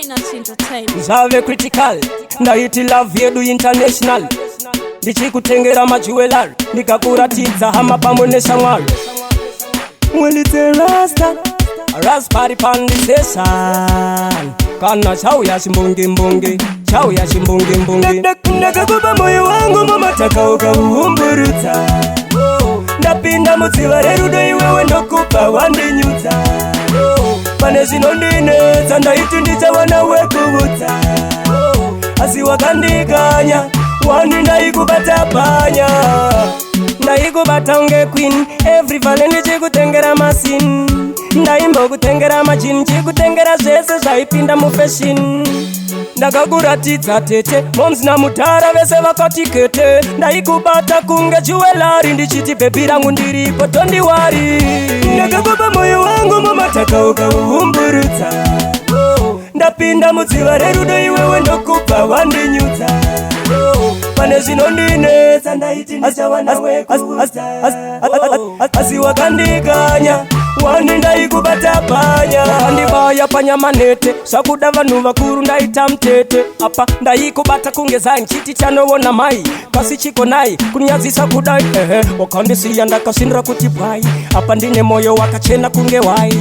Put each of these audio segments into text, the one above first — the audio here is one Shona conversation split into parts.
Tynus Entertainment. Zvave critical, ndaiti love yedu international, ndichikutengera majewellery, ndikakuratidza hama pamwe neshamwari. Well, it's a rasta raspari pandisession, kana chauya chimbungimbungi, chauya chimbungimbungi. Ndakakupa moyo wangu mumataka ukauumburutsa. Ndapinda mudziva rerudo, iwewe ndokupa wandinyudza. Pane zvinondinetsa, ndaiti ndichawana wekuudza, asi wakandikanya wani. Ndaikubata panya, ndaikubata unge queen. Every vale ndichikutengera masin, ndaimbokutengera majini, chikutengera zvese zvaipinda mufashion. Ndakakuratidza tete, moms namudhara vese vakati kete. Ndaikubata kunge jewellery, ndichiti baby rangu ndiripo, don't worry. Ndakakupa moyo wangu mumataka ukauumburutsa. Ndapinda mudziva rerudo, iwewe ndokupa wandinyudza. Pane zvinondinetsa, ndaiti ndichawana wekuudza, asi wakandikanya wani. Ndaikubata panya, wakandibaya panyama nete, zvakuda vanhu vakuru ndaita mutete. Apa ndaikubata kunge zai, nchiti chanoona mai kasi chikonai kunyadzisa kudai. Ehe, wakandisiya ndakasindira kuti bwai. Apa ndine moyo wakachena kunge wai,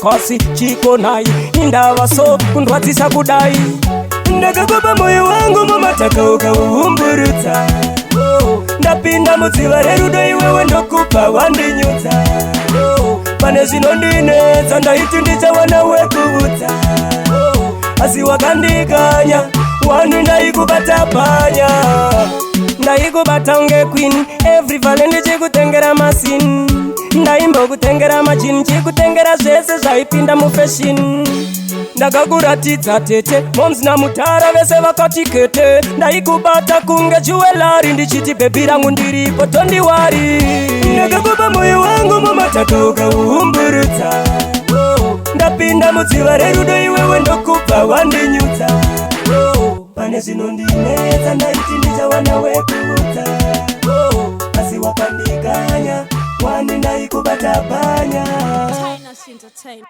kasi chikonai indava so kundwadzisa kudai. Ndakakupa moyo wangu mumataka ukauumburutsa. Ndapinda mudziva rerudo, iwewe ndokupa wandinyudza. Pane zvinondinetsa, ndaiti ndichawana wekuudza, asi wakandikanya wani. Ndaikubata panya, ndaikubata unge queen. Every vale ndichikutengera masin, ndaimbokutengera majini, chikutengera zvese zvaipinda mufashion. Ndakakuratidza tete, moms namudhara vese vakati kete. Ndaikubata kunge jewellery, ndichiti baby rangu ndiripo, don't worry. Ndakakupa moyo wangu mumataka ukauumburutsa. Ndapinda mudziva rerudo, iwewe ndokupa wandinyudza. Pane zvinondinetsa, ndaiti ndichawana wekuudza, asi wakandikanya wani. Ndaikubata panya. Tynus Entertainment.